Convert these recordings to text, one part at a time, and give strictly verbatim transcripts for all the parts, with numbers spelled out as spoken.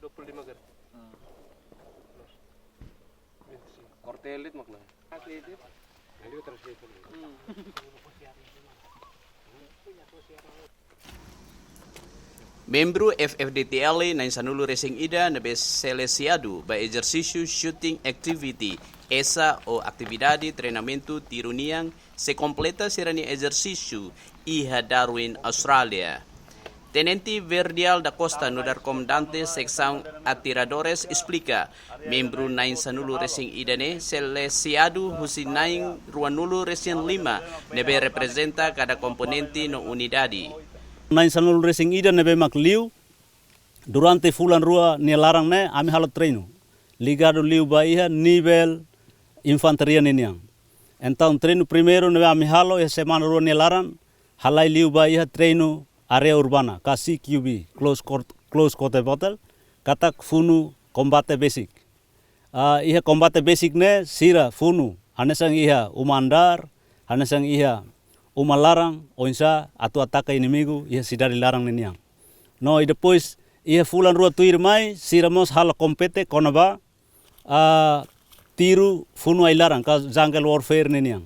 Dua puluh lima garis. Korte elit makna. Membru F F D T L na'in sanulu-resin-ida ne'ebé selesionadu ba ezersísiu shooting activity, esa ou atividade treinamentu tiru nian, sei kompleta sira-nia ezersísiu iha Darwin, Austrália. Tenente Verdial da Costa nu'udar komandante seksaun atiradores esplika, membru na'in sanulu-resin-ida ne'e selesionadu husi na'in ruanulu-resin-lima ne'ebé reprezenta kada komponente no unidade. Na'in sanulu-resin-ida ne'ebé mak liu durante fulan rua nia laran ne'e ami halo treinu ligadu liu ba iha nivel infantaria ninian. Entaun treinu primeiru ne'ebé ami halo iha semana rua nia laran halai liu ba iha treinu área urbana, ka C Q B, close quart-, close quarter battle, katak funu kombate basic. Ah, iha kombate basic ne'e sira funu hanesan iha uma andár, hanesan iha uma laran, oinsá atu ataka inimigu iha sidade laran ninian. No, i depois iha fulan rua tuirmai sira mós halo kompete kona-ba ah, tiru funu ai-laran ka jungle warfare ninian.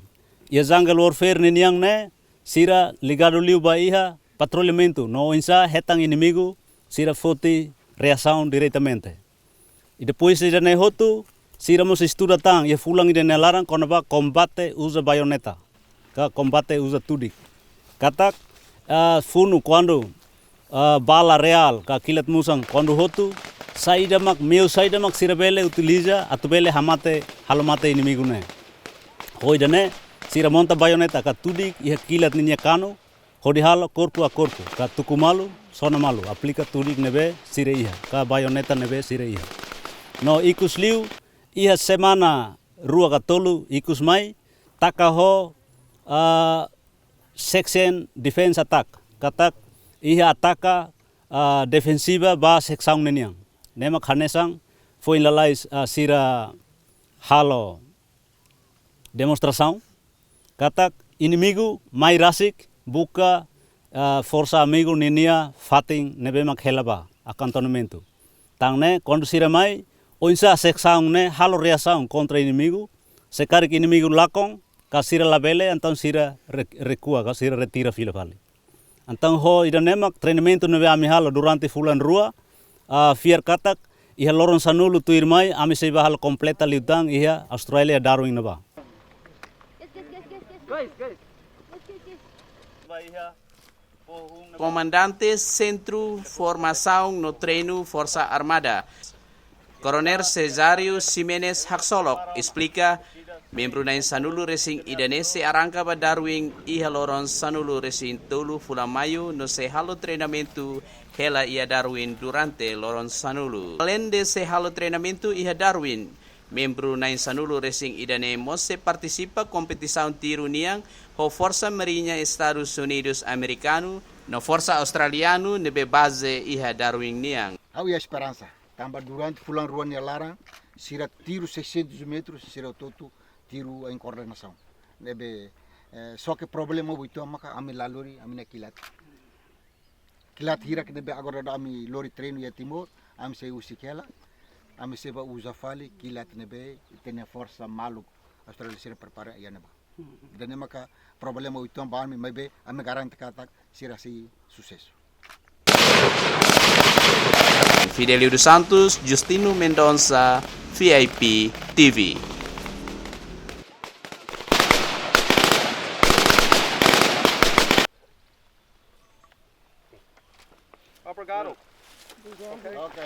Iha jungle warfare ninian ne'e sira ligadu liu ba iha patrullamentu no oinsá hetan inimigu, sira foti reasaun diretamente. I depois ida-ne'e hotu, sira mós estuda tan iha fulan ida-ne'e laran kona-ba kombate uza baioneta ka kombate uza tudik. Katak, ah, funu kuandu, ah, bala reál ka kilat musan kuandu hotu, saida mak, meiu saida mak sira bele utiliza atu bele hamate, halo mate inimigu ne'e. Ho ida-ne'e, sira monta baioneta ka tudik iha kilat ninia kanu, hodi halo korpu a korpu, ka tuku malu, sona malu, aplika tudik ne'ebé sira iha, ka baioneta ne'ebé sira iha. No ikus liu, iha semana rua ka tolu ikus mai, taka ho, ah, section defense attack. Katak iha ataka, ah, defensiva ba seksaun ninian. Ne'e mak hanesan foin lalais, ah, sira halo demonstrasaun. Katak inimigu mai rasik buka, ah, forsa amigu ninia fatin ne'ebé mak hela ba akantonamentu. Tan ne'e, kuandu sira mai, oinsá seksaun ne'e halo reasaun kontra inimigu, se karik inimigu lakon, ka sira labele, entaun sira re-, rekua, ka sira retira fila fali. Entaun ho ida-ne'e mak treinamentu ne'ebé ami halo durante fulan rua, ah, fiar katak, iha loron sanulu tuirmai, ami sei bá halo kompleta liután iha Austrália Darwin ne'ebá. Komandante Sentru Formasaun no Treinu Forsa Armada, Koronél Cesário Ximenes haksolok, esplika, membru na'in sanulu-resin-ida ne'e sei arranka ba Darwin iha loron sanulu-resin-tolu fulan Maiu no sei halo treinamentu hela iha Darwin durante loron sanulu. Aleinde sei halo treinamentu iha Darwin, membru na'in sanulu-resin-ida ne'e mós sei partisipa kompetisaun tiru nian ho Forsa Mariña Estadus Unidus Amerikanu no Forsa Australianu ne'ebé baze iha Darwin nian. Ha'u iha esperansa, tanba durante fulan rua nia laran, sira tiru seiscentos metros, sira hotu-hotu tiru em coordenação. Ne'ebé, eh, só que problema uitoan maka ami la lori, ami-nia kilat. Kilat hirak ne'ebé agora ami lori treinu iha Timor, ami sei husik hela, ami sei bá uza fali kilat ne'ebé ita-nia forsa maluk Austrália sira prepara iha ne'ebá. Ida-ne'e maka problema uitoan ba ami, maibé ami garante katak sira sei susesu. Fidelio dos Santos, Justino Mendonça, V I P T V. Obrigado. Ok.